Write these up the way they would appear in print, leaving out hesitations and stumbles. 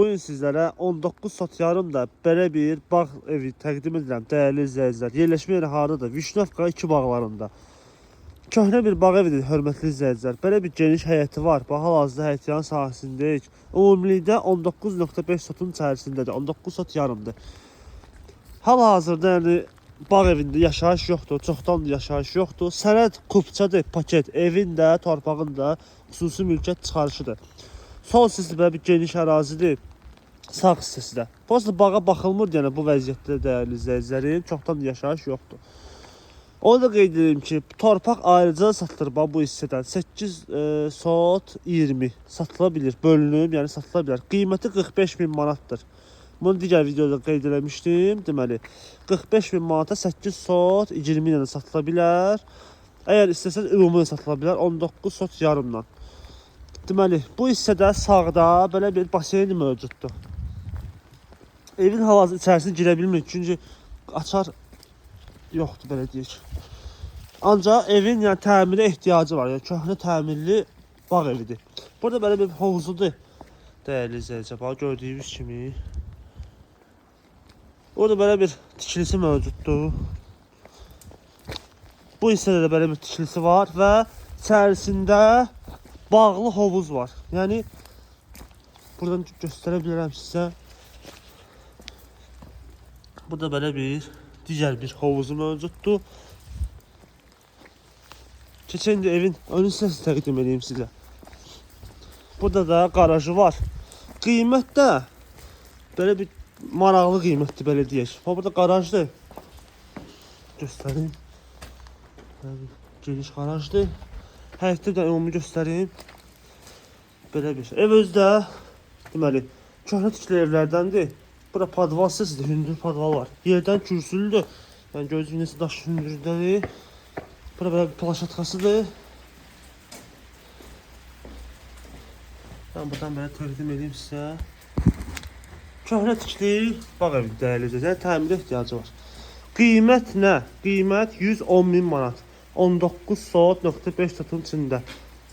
Bugün sizlərə 19 sot yarım da belə bir bağ evi təqdim edirəm dəyərli izləyicilər. Yerləşmə yeri hardadır? Vişnovka 2 bağlarında. Köhnə bir bağ evidir hörmətli izləyicilər. Belə bir geniş həyəti var. Bax hal-hazırda həyətyan sahəsindəyik. Ümumilikdə 19.5 sotun içərisindədir. 19 sot yarımdır. Hal-hazırda yəni bağ evində yaşayış yoxdur, çoxdandır yaşayış yoxdur. Sənəd kupçadır, paket evin də, torpağın da xüsusi mülkiyyət çıxarışıdır. Sol hissəsi belə bir geniş ərazidir. Sağ hissəsi də. Prosta bağa baxılmır yəni bu vəziyyətdə dəyərli izləyicilərim, çoxdan yaşayış yoxdur. Onu da qeyd edirəm ki, torpaq ayrıca satılır bax bu hissədən. 8 sot 20 satıla bilir, bölünüb, yəni satıla bilər. Qiyməti 45 min manatdır. Bunu digər videoda qeyd eləmişdim. Deməli, 45 min manata 8 sot 20 ilə də satıla bilər. Əgər istəsəz ümumi də satıla bilər 19 sot yarımdan. Deməli, bu hissədə sağda belə bir baseyn mövcuddur. Evin hal-hazırda içərisinə girə bilmirik, çünki açar yoxdur belə deyək. Ancaq evin yəni təmirə ehtiyacı var. Yəni köhnə təmirli bağ evidir. Burada belə bir hovuzudur. Dəyərli izləyicilər, bax gördüyünüz kimi. Orada belə bir tikilisi mövcuddur. Bu hissədə də belə bir tikilisi var və içərisində bağlı hovuz var. Yəni buradan göstərə bilərəm sizə. Burada belə bir digər bir hovuzu mövcuddur. Keçən indi evin ön hissəsini təqdim edeyim sizə. Burada da qarajı var. Qiymət də belə bir maraqlı qiymətdir belə deyək. Bax burada qarajdır. Göstərim. Belə bir geniş qarajdır. Həyətdə də ümumi göstərim. Belə bir ev özü də deməli köhnə tikili evlərdəndir. Bura podval hissəsidir, hündür podval var. Yerdən kürsülüdür. Yəni gördüyünüz necə daş hündürdədir. Bura belə bir plaşatkasıdır. Mən buradan belə təqdim edeyim sizə. Köhnə tikili bağ evi dəyərli izləyicilər, təmirə ehtiyacı var. Qiymət nə? Qiymət 110 min manat. 19 sot 0.5 sotun içində.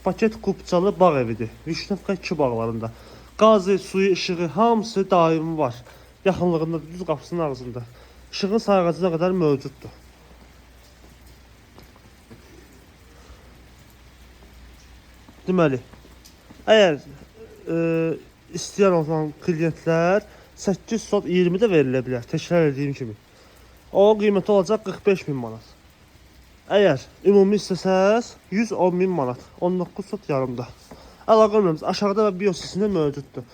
Paket kupçalı bağ evidir. Vişnovka 2 bağlarında. Qazı, suyu, işığı hamısı daimi var. Yaxınlığında, düz qapısının ağzında. İşığın sayğacına qədər mövcuddur. Deməli, əgər istəyən olan klientlər 8 sot 20 də verilə bilər. Təkrar etdiyim kimi. O qiyməti olacaq 45 min manat. Əgər ümumi istəsəz 110 min manat. 19 sot yarımda. Əlaqə nömrəmiz aşağıda və bio hissəsində mövcuddur.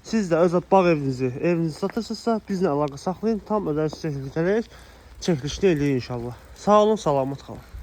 Siz də öz bağ evinizi, evinizi satırsınızsa bizlə əlaqə saxlayın. Tam ödənişsiz çəkilişini eləyin inşallah. Sağ olun, salamat qalın.